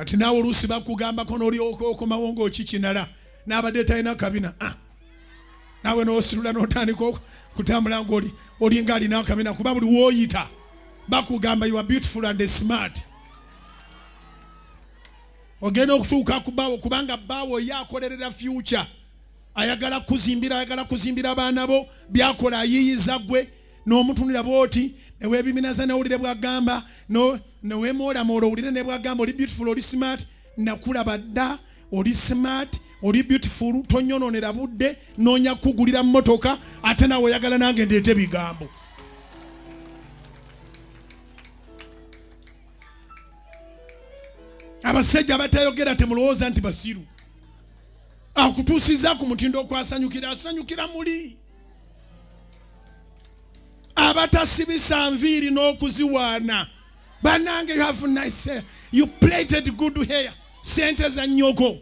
Kati naawe oluusi bakugambako n'olyoka okomawo ng'okikinala n'abadde talina kabina, ah. Naawe n'osirula n'otandika okutambula ng'oli olinga alina akabina, kuba buli w'oyita bakugamba you are beautiful and smart. Ogenda okutuuka ku bbaawo, kubanga bbaawo ye akolerera future, ayagala kuzimbira, ayagala kuzimbira abaana bo, byakola ayiiyiza ggwe n'omutunulira bw'oti neweebiminaza newulire bw'agamba, neweemoolamoola owulire ne bw'agamba oli beautiful, oli smart. Nakulaba dda, oli smart, oli beautiful, tonyononera budde, noonya kukugulira mmotoka, ate nawe oyagala nange ndeete bigambo. Abasajja abatayogera temulowooza nti basiru. Akutuusiza ku mutindo okwasanyukira, asanyukira muli. Abatasibisa nviiri n'okuziwaana, bannange, you have nice hair, you plaited good hair, sente za nnyoko.